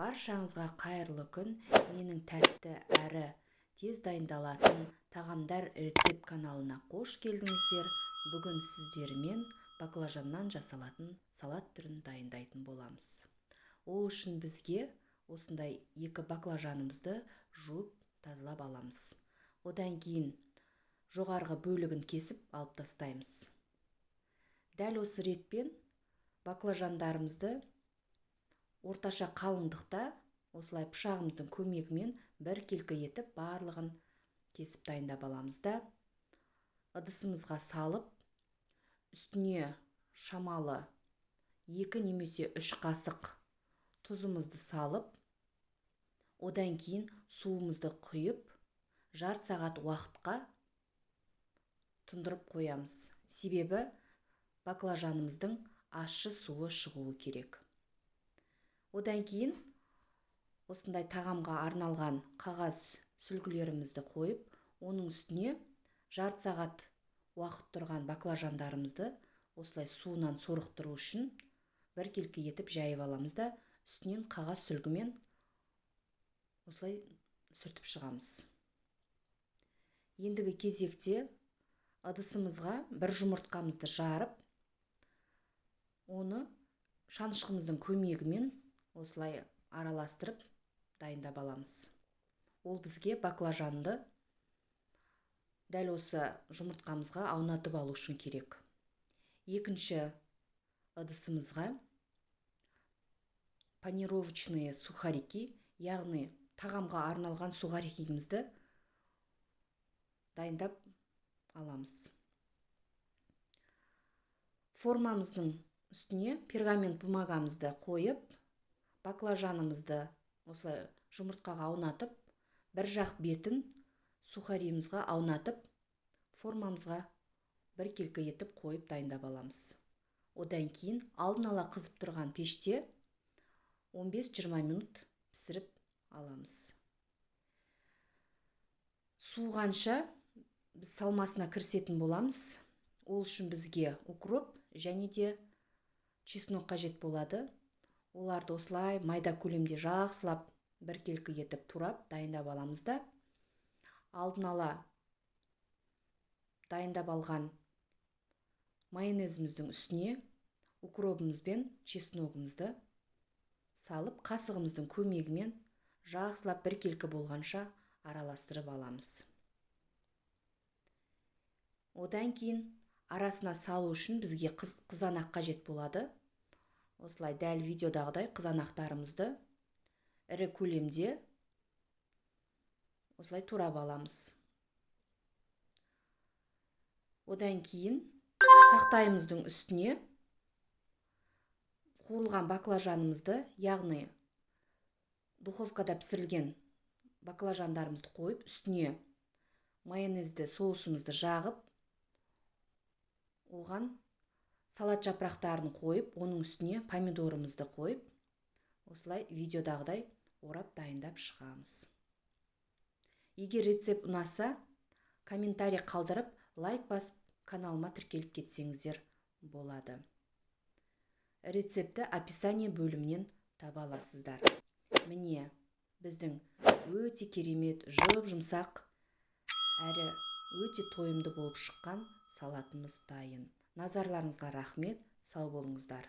Баршаңызға қайырлы күн! Менің тәтті әрі тез дайындалатын тағамдар рецепт каналына қош келдіңіздер! Бүгін сіздермен баклажаннан жасалатын салат түрін дайындайтын боламыз. Ол үшін бізге осындай екі баклажанымызды жуып, тазалап аламыз. Одан кейін жоғарғы бөлігін кесіп алып тастаймыз. Дәл осы ретпен баклажандарымызды орташа қалыңдықта осылай пышағымыздың көмегімен біркелкі етіп барлығын кесіп дайындап аламыз да, ыдысымызға салып, үстіне шамалы 2 немесе 3 қасық тұзымызды салып, одан кейін суымызды құйып, жарты сағат уақытқа тұндырып қоямыз. Себебі баклажанымыздың ащы суы шығуы керек. Одан кейін осындай тағамға арналған қағаз сүлгілерімізді қойып, оның үстіне жарты сағат уақыт тұрған баклажандарымызды осылай суынан сорықтыру үшін біркелкі етіп жайып аламыз да, үстінен қағаз сүлгімен осылай сүртіп шығамыз. Ендігі кезекте ыдысымызға бір жұмыртқамызды жарып, оны шанышқымыздың көмегімен осылай араластырып дайындап аламыз. Ол бізге баклажанды дәл осы жұмыртқамызға аунатып алу үшін керек. Екінші ыдысымызға панировочные сухарики, яғни тағамға арналған сухарикімізді дайындап аламыз. Формамыздың үстіне пергамент бумагамызды қойып, баклажанымызды осылай жұмыртқаға аунатып, бір жақ бетін сухаримызға аунатып, формамызға біркелкі етіп қойып дайындап аламыз. Одан кейін алдын ала қызып тұрған пеште 15-20 минут пісіріп аламыз. Суығанша біз салмасына кірісетін боламыз. Ол үшін бізге укроп және де чеснок қажет болады. Оларды осылай майда көлемде жақсылап біркелкі етіп турап дайындап аламыз да, алдын ала дайындап алған майонезіміздің үстіне укробымыз бен чесногымызды салып, қасығымыздың көмегімен жақсылап біркелкі болғанша араластырып аламыз. Одан кейін арасына салу үшін бізге қызанақ қажет болады. Осылай дәл видеодағыдай қызанақтарымызды ірі көлемде осылай турап аламыз. Одан кейін тақтайымыздың үстіне қуырылған баклажанымызды, яғни духовкада пісірілген баклажандарымызды қойып, үстіне майонезді соусымызды жағып, оған салат жапырақтарын қойып, оның үстіне помидорымызды қойып, осылай видеодағыдай орап дайындап шығамыз. Егер рецепт ұнаса, комментарий қалдырып, лайк басып, каналыма тіркеліп кетсеңіздер болады. Рецептті описание бөлімінен таба аласыздар. Міне, біздің өте керемет, жұп жұмсақ әрі өте тойымды болып шыққан салатымыз дайын. Назарларыңызға рахмет, сау болыңыздар!